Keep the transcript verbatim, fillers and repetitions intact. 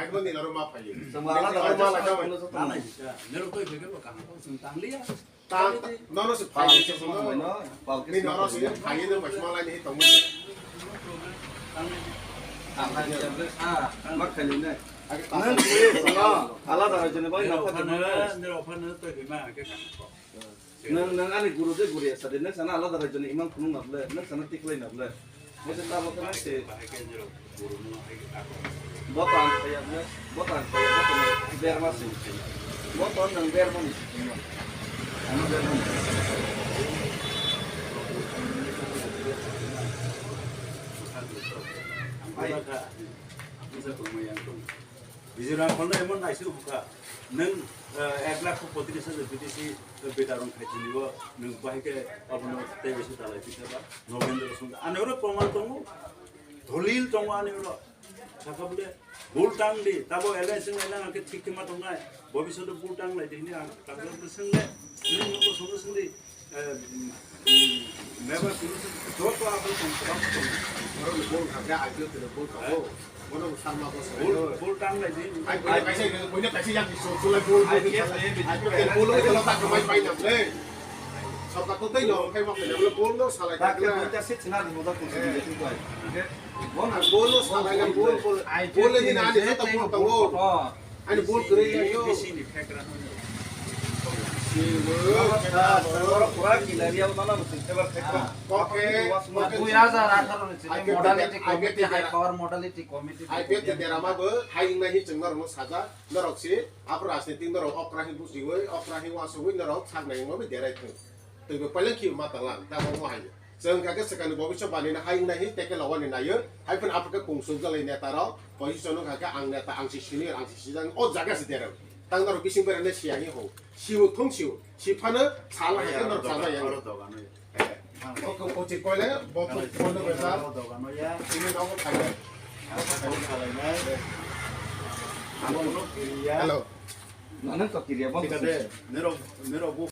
Abo ni laro ma phaio. Chwng alada raijak ma lai kha. Nirok twi phai khe bo kaham khe chwng tangliya. Ta, nono se phai se phai no, phai se phai no, phai no, mas malai ni tong mo. Ang hai ya, ah, mak khali ne. Nang se, no, alada raijak ni bai na pha. Nirok phano, nirok phano twi phai ma khe kaham khe. Nang, nang ani guru de guru ya sadi, nang sana alada raijak ni imang phunuk na ble, nang sana tiklai na ble. Bo se tamo khe nang se. Bo ta ang khaya ble, bo ta ang khaya ble, bo ta ang berma se. Bo ta ang berma ni se. Ang berma ni. Ai. Mizoram phano emon naising hukha. Nwng, eh, ek lakh poitris hajar B T C beta rong khai thani o, nwng bahai khe abono tei bisi dalai phi thaba, Nogendra Song. Ani oro proman tongo, dolil tongo ani oro. Sakha bole, bol tang di, tabo alliance wng nai nang khe thik khe ma tongnai. Bobishoto bol tang lai di hini ang takjak swng le, nwng nuko sono swng di. Eh, mm, mm, member solution joto aboni tong kwbang tong. Borok ni bol kha khe I P F ni bol kha o. Bono bo sarma ko sai. Bol, bol tang lai di. I P F kaisa, boino kaisa yak so sulai bol. I P F ni I P F ni bol ni lo ta kamai pai na le. Sorkar to tei no khai ma khai le bol no salai ta khe. Duita seat sina di moda ko. Bono bol no salai bol bol. Bol ni na ni joto bol tongo. Ani bol kwrwi ya yo. Bisi ni phekra no. Sibo. Pura kilaria no na mutin tebar phekra. Okay. Dui hajar atharo ni sini modality committee, high power modality committee. I P F ni derama bo hai wngna hi chwng norok no saja. Norok si abo rajnitik norok okra hi bujiwi, okra hi wasugwi norok saknai wngma bai derai thung. Twi bo paileng khi ma tanglang, ta bo hai. Chwng kha khe swkangni bobiswk banina hai wngna hi teke lawani nayo. Hai phano aphuru khe kungsuk jalai neta rok, position wngkha khe ang neta, ang si senior, ang si sijak, o jaga si derang. Tang norok bising berane siya hi ho. Siu thung siu. Si phano sala hai khe norok sama yang. Oro dogan, oro dogan, oro dogan. Oke, oke, koile, bothop, bothop besa. Oro dogan, ya. Ini nogo khaile. Oro khaile, ya. Abo no kiriya. Hello. Nana to kiriya, bothop. Sikade, nerok, nerok bo